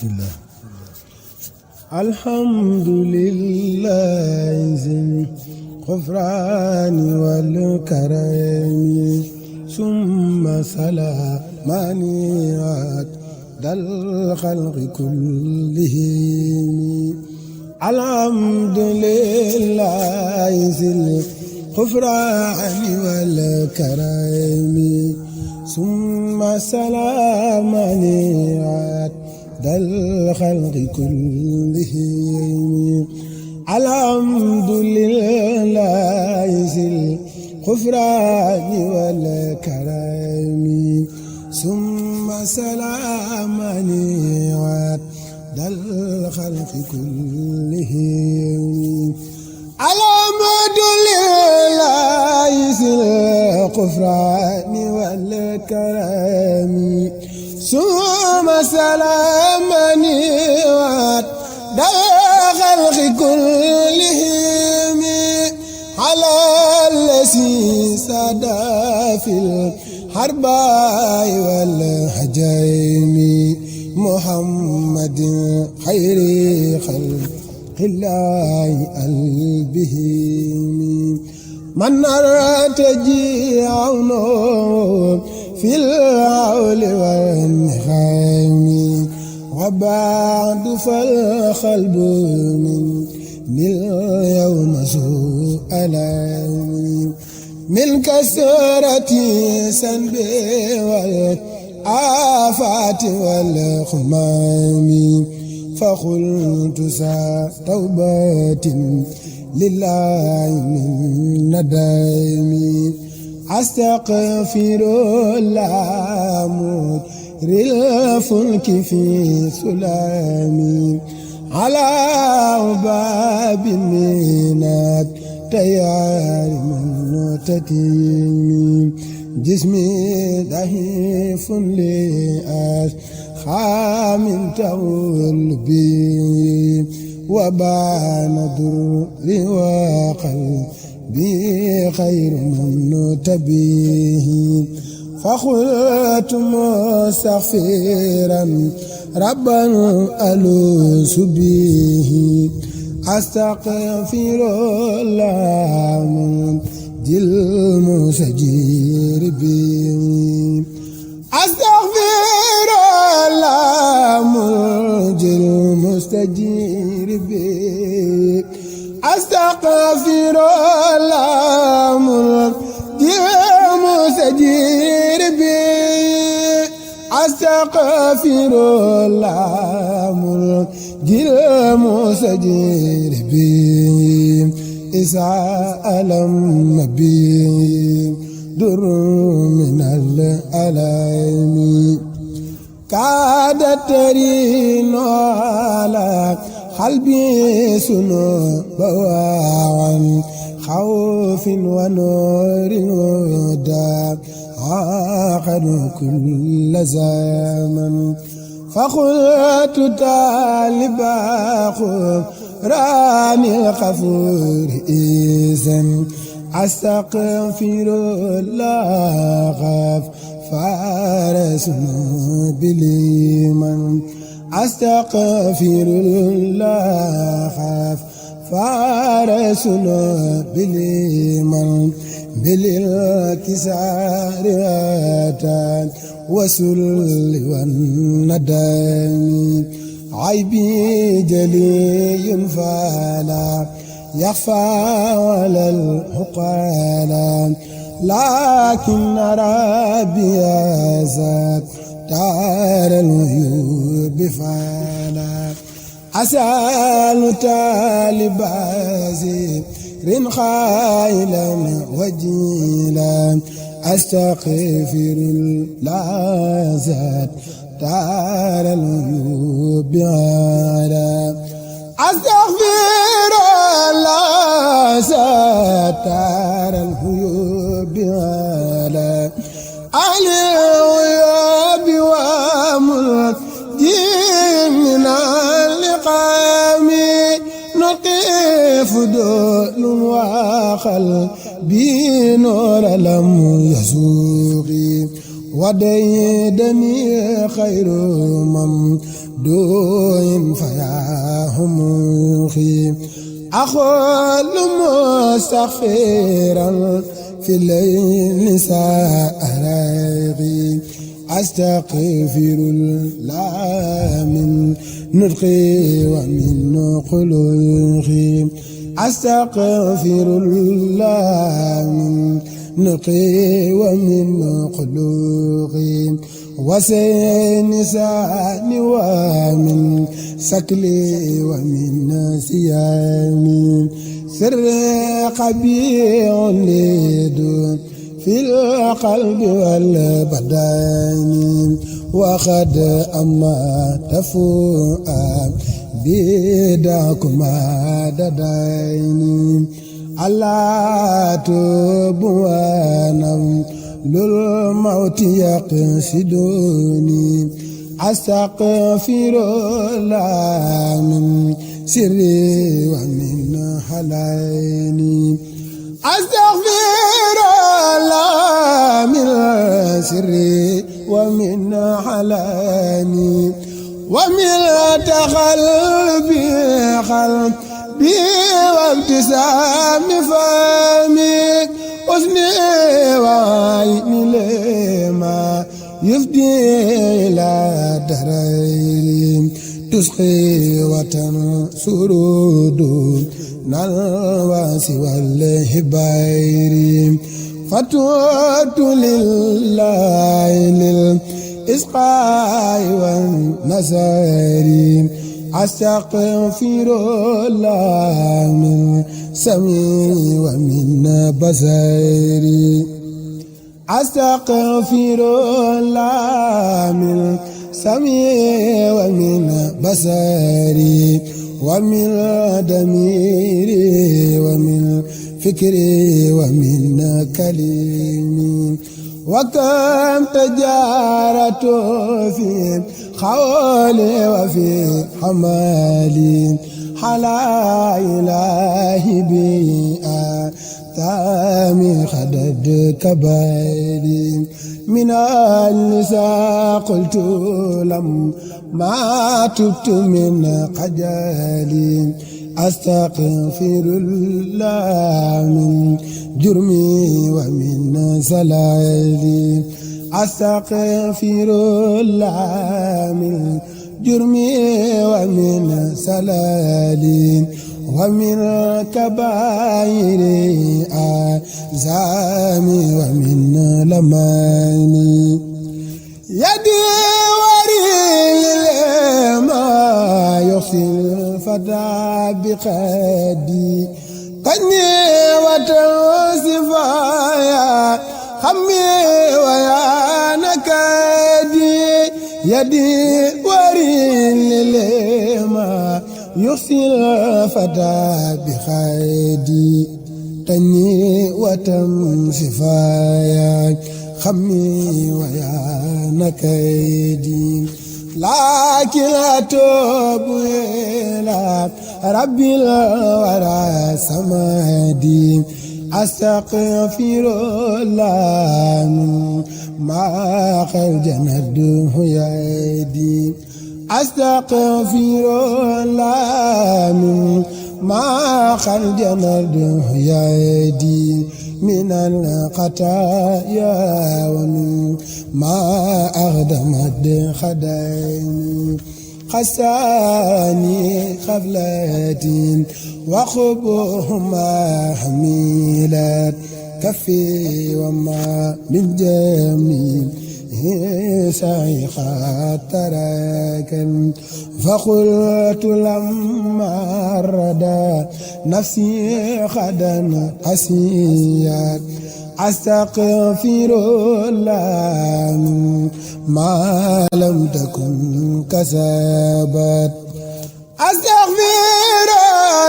bismillah alhamdulillah zil ghufrani wal karami summa salamani dal khalqi kullihim alhamdulillah zil ghufrani wal karami summa salamani dal khalqi kullihim alhamdulillah zil ghufrani wal karami summa salamani dal khalqi kullihim alhamdulillah zil ghufrani wal karami summa salamani dal khalqi kullihim ala allazi sada fil harbai wal hajaimi muhammadin khayri khalqillahi albihim man artaji'unu fil hawli wan nihami wa ba'du fal qalbu min yawma su'alami min kasrati sanbi wal afati wal khumami fakhultu sa tawbatin lillahi min nadami astaghfirullah muril fulki fi sulami ala babi minat tayar muntatim jismi dahifun li khamin tawulbi wa bana durri wa qalbi khayr muntabihi fakhultu mustaghfiran rabban alus bihi astaghfirullah dil musajir bihi astaghfirullah dil mustajir bihi astaghfirullah dil musajir bihi astaghfirullah dil musajir bihi isa alam bihi dur min al alami kadat tarino ala qalbi sunu bawan khawfin wa nurin da aqad kull zaman فقلت طالبا رامي الغفور إذن أستغفر الله فارس بليمن أستغفر الله فارس بليمن بالكسار أتان وسل والندم عيبي جلي فلا يخفى على الحقال لكن ربي زاد دار الغيوب فلا أسأل طالب زير خائلا وجيلا أستغفر الله زاد دار الغيوب على أستغفر الله زاد دار الغيوب على أهل الغيوب وملكي من اللقام نقف دول وخل بنور لم يسوقي وديدني خير من دوء فياهم مخي أخل مستغفرا في الليل سأراغي أستغفر الله من نطقي ومن خلقي أستغفر الله من نطقي ومن خلقي وسين ساني ومن سكلي ومن سيامي سر قبيع لدون في القلب والبدن وقد أما تفوء بداكما ددين ألا تبوانا للموت يقصدوني أستغفر الله من سري ومن حليني أستغفر الله من سري ومن حليني ومن تقلبي قلبي وابتسام فمي حسني وعيني لما يفدي إلى درين تسقي وتنصر دون الواس والهبير فتوت لله للإسقاء والنسار أستغفر الله من سمي ومن بصري أستغفر الله من سمي ومن بصري ومن ضميري ومن فكري ومن كلمي وكم تجارت في قولي وفي حمالي حلا إلهي بيئا تامي خدد كبيري من النساء قلت لم ما تبت من قجالي أستغفر الله من جرمي ومن زلالي أستغفر الله من جرمي ومن زلالي ومن كبائري آزامي ومن لماني يدي ما يحسن فدا بقدي قني وتوصفايا خمي ويا نكدي يدي ورين لما يحسن فدا بقدي قني وتوصفايا خمي ويا نكدي لكن أتوب إلى ربي الورى سمادي أستغفر الله ما خرج نده يدي أستغفر الله ما خرج نده يدي من الخطايا ومن ما أخدمت خدين خساني خفلة وخبهما حميلات كفي وما من جميل سعيخات تراكا فقلت لما ردا نفسي خدا أسيات أستغفر الله ما لم تكن كسبت أستغفر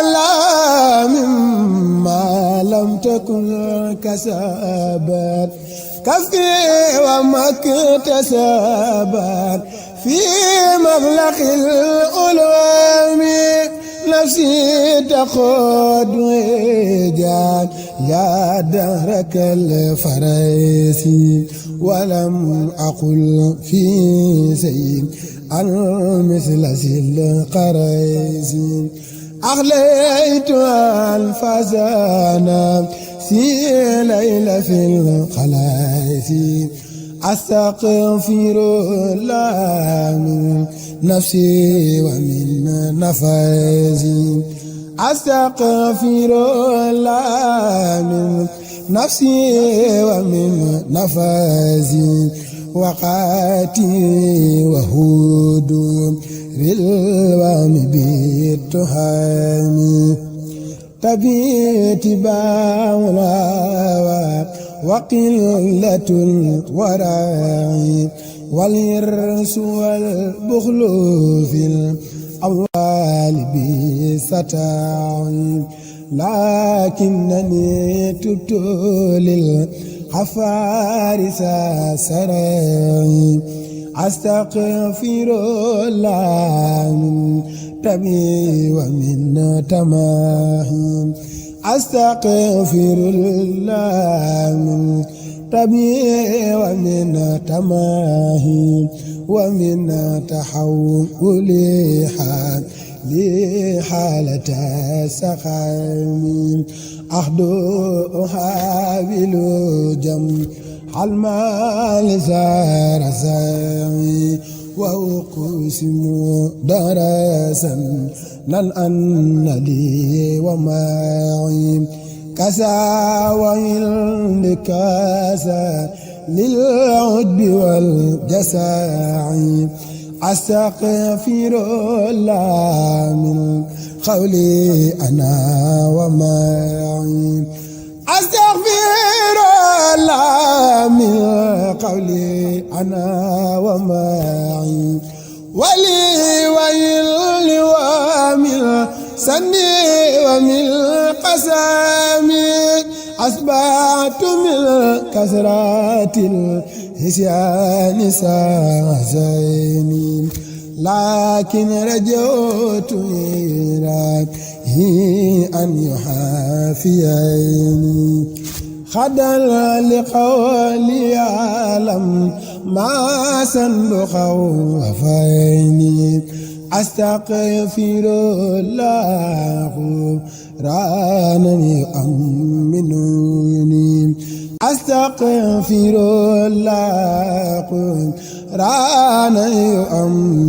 الله مما لم تكن كسبت كفي وما اكتسبت في مبلغ العلوم نفسي تقود وجاد يا دهرك الفريسي ولم أقل في سيد مثل القريز أخليت الفزانا في ليلة في الخلايس أستغفر الله من نفسي ومن نفسي أستغفر الله من نفسي ومن نفسي وقاتي وهود بالوام بالتهام تبيت باولا وقلة الورع والإرس والبخل في الأموال بستاع لكنني تبت للغفار سرعي أستغفر الله من تبي ومن تماهي أستغفر الله من تبي ومن تماهي ومن تحول لحالة سقام أخدو أحاول جم المال زار سامي وأقسم درسا لن أن لي وماعي كسا وإن كاسا للعدب والجساع أستغفر الله من قولي أنا وماعي أستغفر الله من قولي أنا وماعي ولي ويلي ومن سني ومن قسامي أصبحت من كثرات الهسيان سازيني لكن رجوت إلهي أن يحافيني خدل لقولي يعلم ما سنبخ وفيني أستغفر الله غفرانا يؤمنوني أستغفر الله غفرانا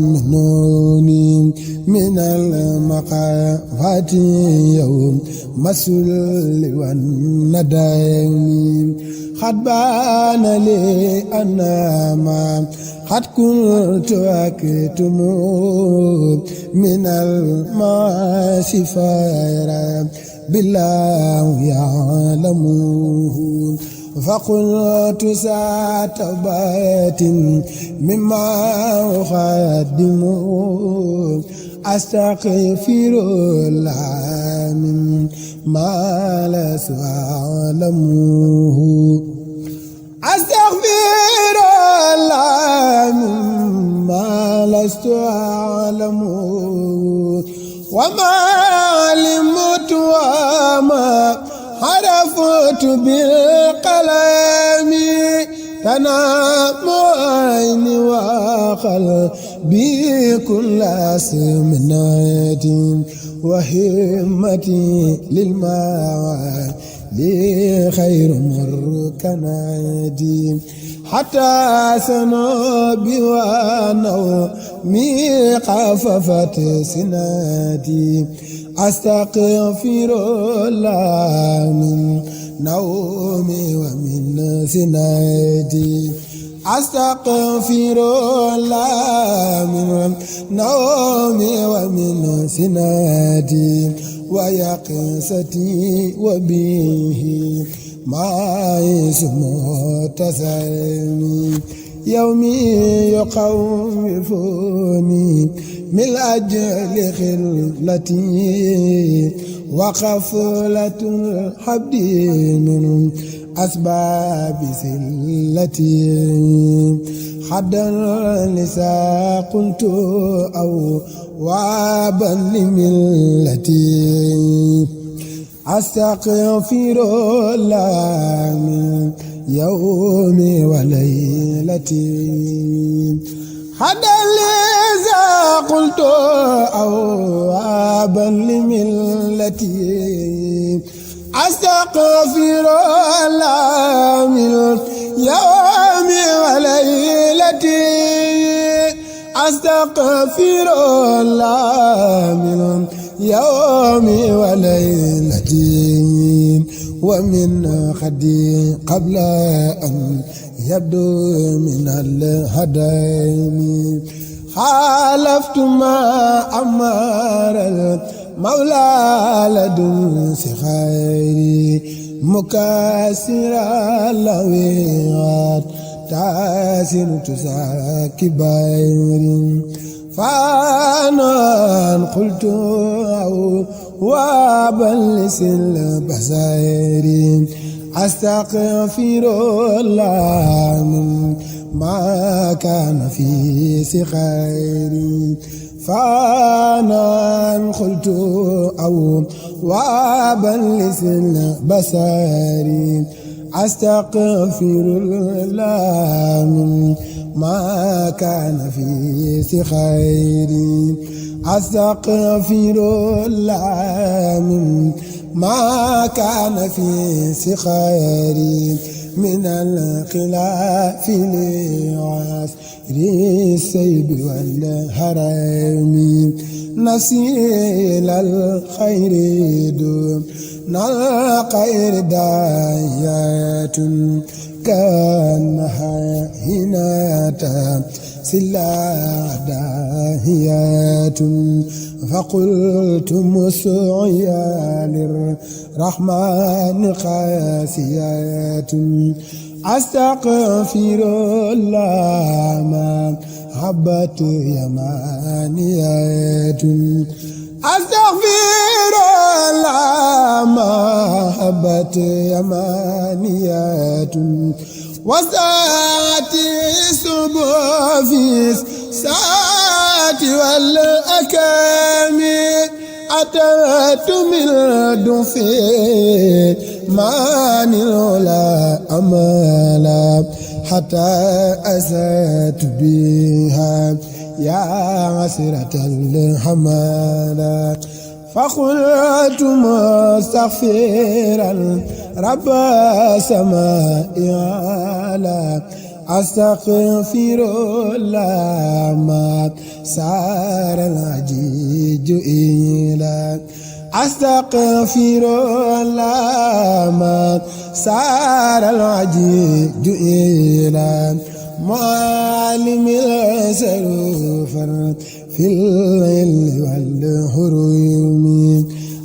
يؤمنوني من المقافات يوم مسل والندم قد بان لي أنا ما قد كنت أكتم من المعاصي فيرى بالله يعلمه فقلت ساتبات مما أقدم أستغفر الله من ما لست أعلمه أستغفر الله مما لست أعلمه وما علمت وما عرفت بالقلم تنام عيني وقلبي كل أسمنة وهمتي للمعالي خير مركناتي حتى سنوبي ونومي خففت سناتي أستغفر الله من نومي ومن سناتي أستغفر الله من نومي ومن سناتي ويقظتي وبه ما اسمه تسمي يومي يخوفني من أجل خلتي وغفلة الحبد من أسباب سلتي حدا لسا قلت أو وابا لملتي أستغفر الله من يومي وليلتي حدا لذا قلت أوابا لملتي أستغفر الله من يوم وليلتي أستغفر الله من يوم وليلتي ومن خدي قبل أن يبدو من الهدم خالفت ما أمر المولى لدنس خيري مكاسر اللويات تاسر تساكي بايري فأنا قلت وابلس البصائر أستغفر الله من ما كان في سخير فأنا قلت وابلس البصائر أستغفر الله من ما كان في سخير أستغفر الله من ما كان في سخير من الخلاف لعسر السيب والهرم نسيل الخير دون الخير دايات كأنها هناتا سلا داهيات فقلت مسعيا للرحمن قاسيات أستغفر الله ما حبت يمانيات أستغفر الله ما حبت يمانيات وساعتي الصبح في الساعات والأكام أتت من دفي ما نولا أمالا حتى أسات بها يا عسرة الحمالة فقلت مستغفرا رب السماء على أستغفر الله ما سار العجيج إلى أستغفر الله ما سار العجيج إلى معلم السروفر في الليل والهروم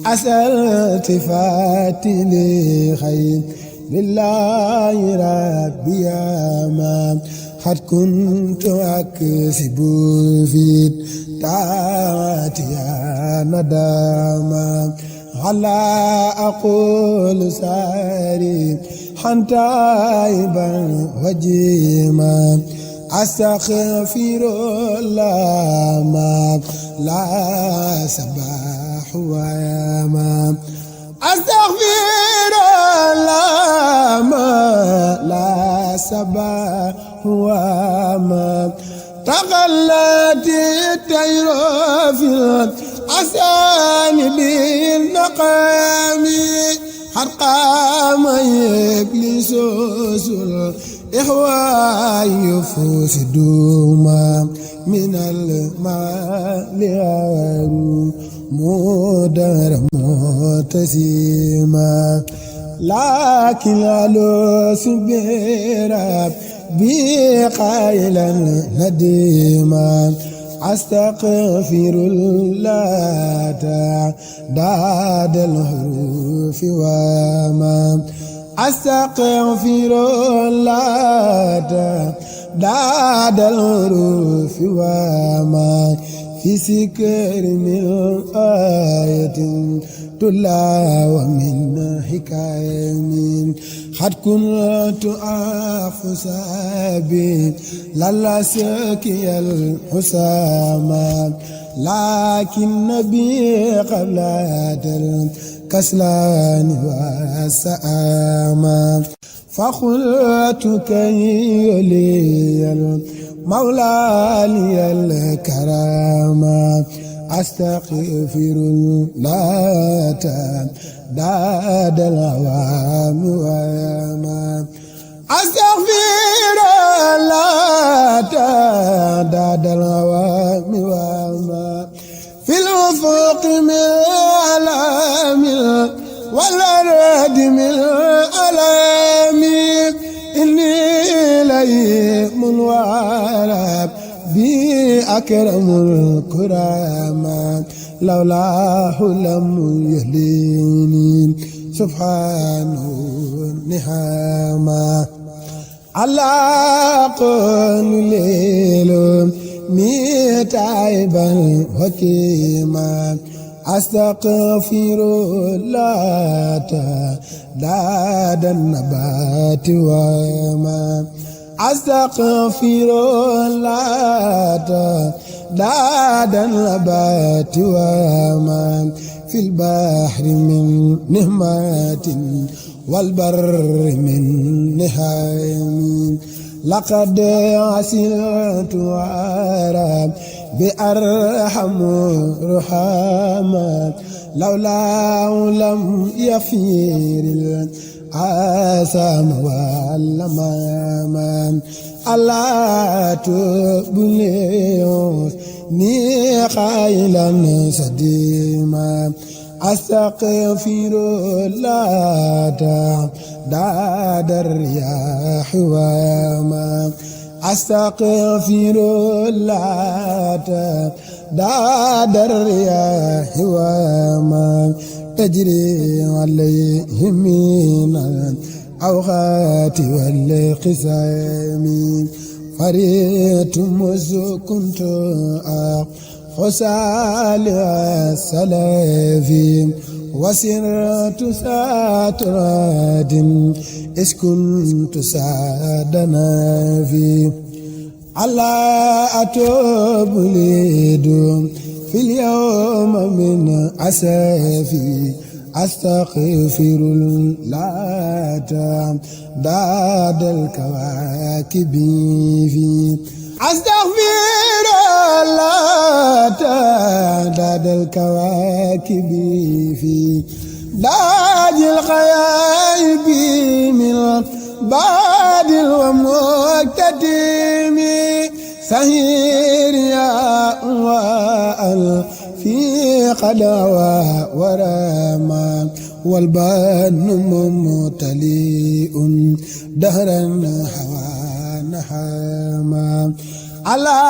أسألت فاتي لخير لله ربي ما قد كنت أكسب في طاعتي نداما على أقول ساري حنتايبا وجيما أستغفر الله ما لا سباح وياما أستغفر الله ما لا سباح وياما تغلت الطير في الأسان بالنقام حرقام إبليس الإخوة يفوس دوما من المال مدر متسيما لكن على سبيرا بقائلا نديما أستغفر الله تعداد الحروف وما أستغفر الله تعداد الحروف وما في سكر من آية تلا ومن حكاية من قد كنت أحسابي لا سكي الحسامة لكن نبي قبل الكسلان والسآمة فقلت كي يلي مولاني الكرامة أستغفر الله داد العوام وما أستغفر الله داد العوام وما في الأفق من علام والأرض من علام إني ليم وعلى بي أكرم الكرامة لولاه لم يهليني سبحانه نعما على قول ليل متعبا وكيما أستغفر الله داد النبات وما أستغفر الله داد النبات وما في البحر من نهمات والبر من نهايم لقد عسلت وأرى بأرحم رحاما لولاه لم يفير الآثام واللمام ألا تبليوس ني خيلا سديما أستغفر الله داد الرياح وما أستغفر الله داد الرياح وما تجري عليهم من الأوقات والقسام فريت مذ كنت خسال السلافين وسرت ساتراد إذ كنت سادنا في على أتوب ليد في اليوم من أسافي أستغفر الله داد الكواكب في أستغفر الله داد الكواكب في داج الغيب من بعد ومكتم سهير يا وأل في قدوى ورما والبن ممتلئ دهرا هوى نحاما على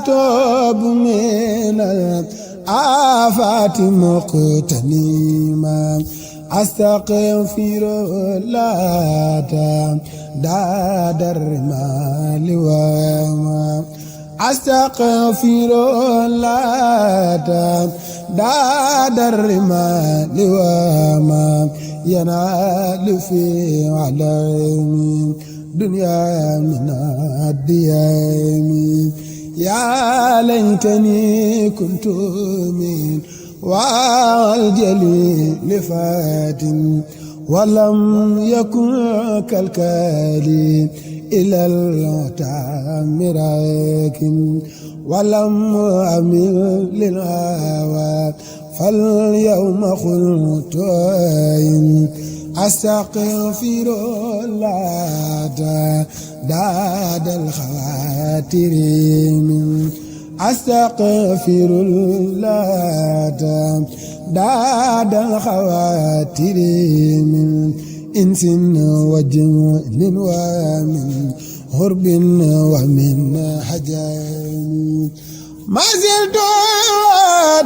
توب من الآفات مقتنما أستغفر الله داد الرمال وما أستغفر الله داد الرمال وما ينال في علم دنيا من الديام يا ليتني كنت من والجليل فات ولم يكن كالكالي إلى المتامراك ولم أمل للهوى فاليوم خلت أستغفر الله داد الخواتر من أستغفر الله داد الخواتر من إنس وجن ومن غرب ومن حجام ما زلت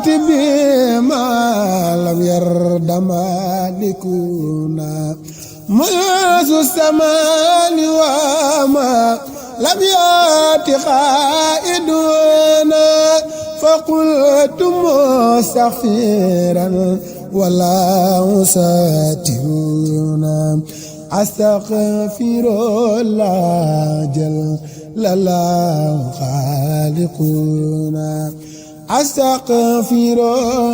بما لم يرد مالكنا منذ السمان وما لم يأت قائدنا فقلت مستغفرا ولا ساترنا أستغفر الله جل الله خالقنا أستغفر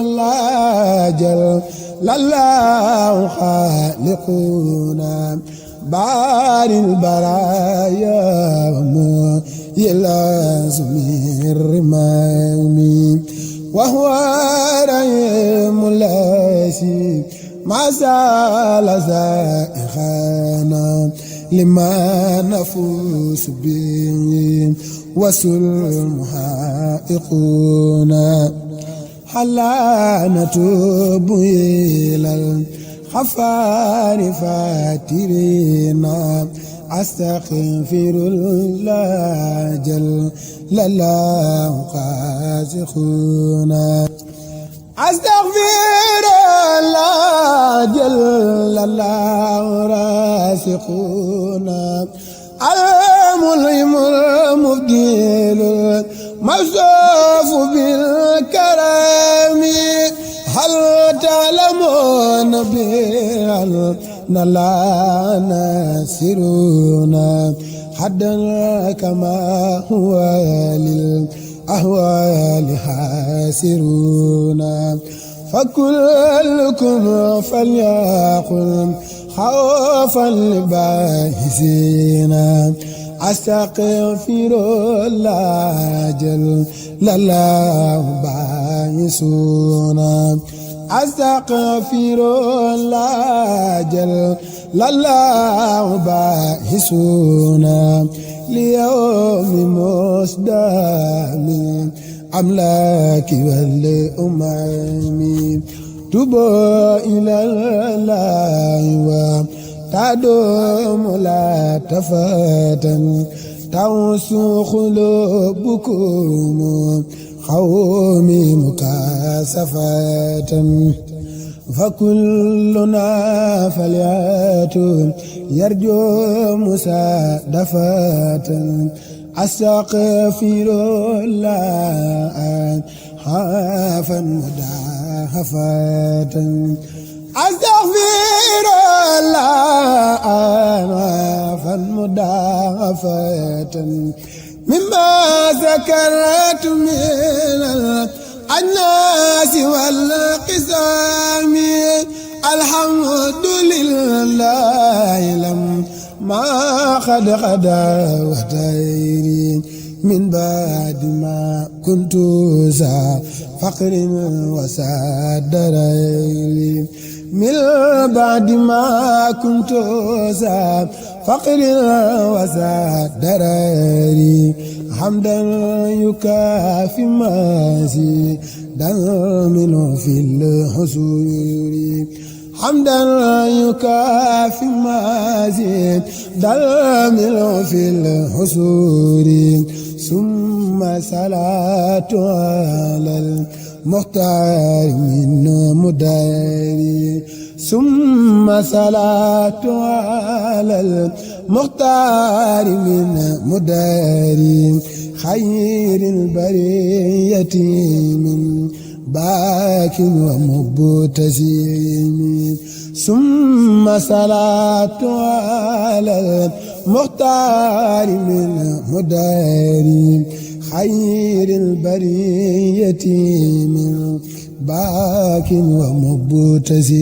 الله جل الله خالقنا بار البرايا يلازم الرمام وهو رحيم لاسي ما زال زائغانا لما نفوس به وسل محائقون حلا نتوب إلى الغفار فاترينا أستغفر الله جل الله قاسخون أستغفر الله جل الله راسخون الملهم المبدل الموصوف بالكرم هل تعلمون بأن لا ناسرون حدا كما هو للأهوال حاسرون فكلكم فليقل خوفا لباهسين أستغفر الله جل الله باهسون أستغفر الله جل الله باهسون ليوم مصدام أملاك والأمم تبوا إلى الله وتدوم لا تفتن تعصوا قلوبكم قومي مكاسفة فكلنا فليات يرجو مسادفة أستغفر الله حافا مداهفة أستغفر الله حافا مداهفة مما ذكرت من الناس والقسام الحمد لله لم ما قد غدا وتيري من بعد ما كنت ذا فقر وسادري من بعد ما كنت ذا فقر وسادري حمدا يكافي ما زيدا منه في الحصول حمدا يكافي ما زيدا منه في الحصول ثم صلاة على المختار من مداري ثم صلاة على المختار من مداري خير البرية من باك ومبتسم ثم صلاة على المختار من مداري خير البرية من باك ومبتسم.